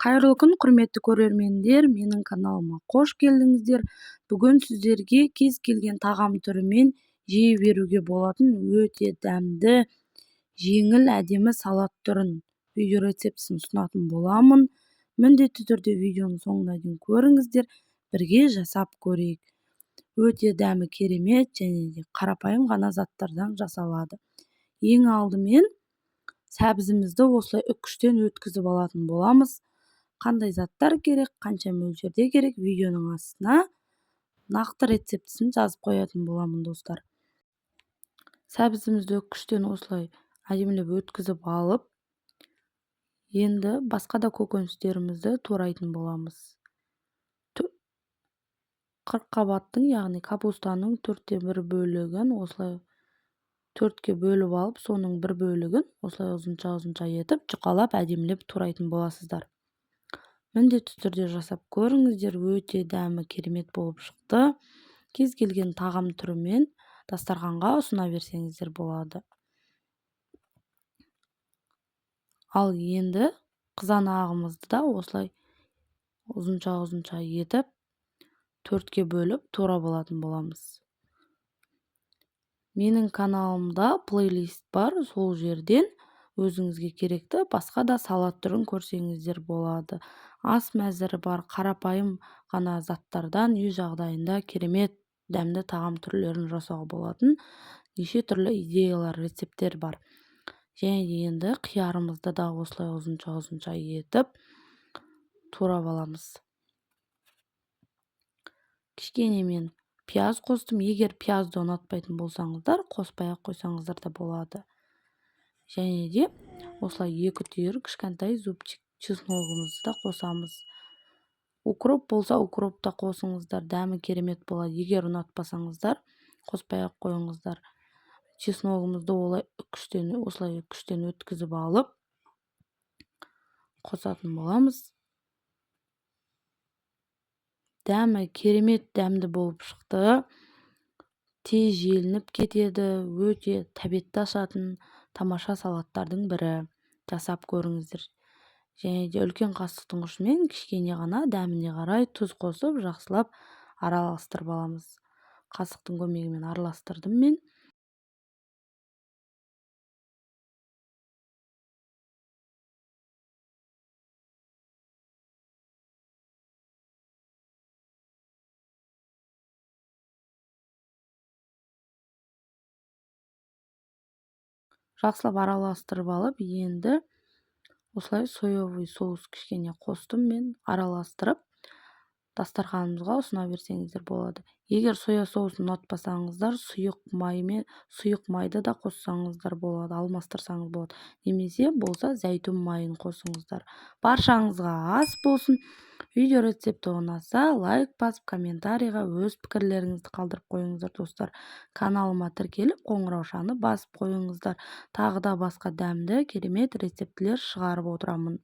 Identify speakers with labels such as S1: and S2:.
S1: Қайырлы күн, құрметті көрермендер, менің каналыма қош келдіңіздер. Бүгін сіздерге кез келген тағам түрімен жей беруге болатын өте дәмді, жеңіл, әдемі салат түрін, видео рецептісін ұсынатын боламын. Міндетті түрде видеоның соңына дейін көріңіздер, бірге жасап көрейік. Өте дәмі керемет және де қарапайым ғана заттардан жасалады. Ең алдымен сәбізімізді осылай үккіштен өткізіп алатын боламыз. Қандай заттар керек, қанша мөлшерде керек, видеоның астына нақты рецептісін жазып қоятын боламын, достар. Сәбізімізді үккіштен осылай әдемілеп өткізіп алып, енді басқа да көкөністерімізді турайтын боламыз. Қырыққабаттың, яғни капустаның 1/4 бөлігін осылай 4-ке бөліп алып, соның бір бөлігін осылай ұзынша-ұзынша етіп, жұқалап әдемілеп турайтын боласыздар. Міндетті түрде жасап көріңіздер, өте дәмі керемет болып шықты. Кез келген тағам түрімен дастарханға ұсына берсеңіздер болады. Ал енді қызанағымызды да осылай ұзынша-ұзынша етіп 4-ке бөліп турап алатын боламыз. Менің каналымда плейлист бар, сол жерден өзіңізге керекті басқа да салат түрін көрсеңіздер болады. Ас мәзірі бар, қарапайым ғана заттардан үй жағдайында керемет дәмді тағам түрлерін жасауға болатын неше түрлі идеялар, рецепттер бар. Және де енді қиярымызды да осылай ұзынша-ұзынша етіп турап аламыз. Кішкене мен пияз қостым. Егер пиязды ұнатпайтын болсаңыздар, қоспай-ақ қойсаңыздар да болады. Және де осылай 2 түйір кішкентай зубчик чесногымызды да қосамыз. Укроп болса, укроп та қосыңыздар, дәмі керемет болады. Егер ұнатпасаңыздар, қоспай-ақ қойыңыздар. Чесногымызды осылай үккіштен өткізіп алып қосатын боламыз. Дәмі керемет дәмді болып шықты. Тез желініп кетеді, өте тәбетті ашатын тамаша салаттардың бірі. Жасап көріңіздер. Және де үлкен қасықтың ұшымен кішкене ғана дәміне қарай тұз қосып, жақсылап араластырып аламыз. Қасықтың көмегімен араластырдым мен. Жақсылап араластырып алып, енді осылай соевый соус кішкене қостым мен, араластырып дастарханымызға ұсына берсеңіздер болады. Егер соя соусын ұнатпасаңыздар, сұйық майды да қоссаңыздар болады, алмастырсаңыз болады. Немесе болса зәйтүн майын қосыңыздар. Баршаңызға ас болсын. Видео рецепті ұнаса, лайк басып, комментарийға өз пікірлеріңізді қалдырып қойыңыздар, достар. Каналыма тіркеліп, қоңыраушаны басып қойыңыздар. Тағы да басқа дәмді, керемет рецептілер шығарып отырамын.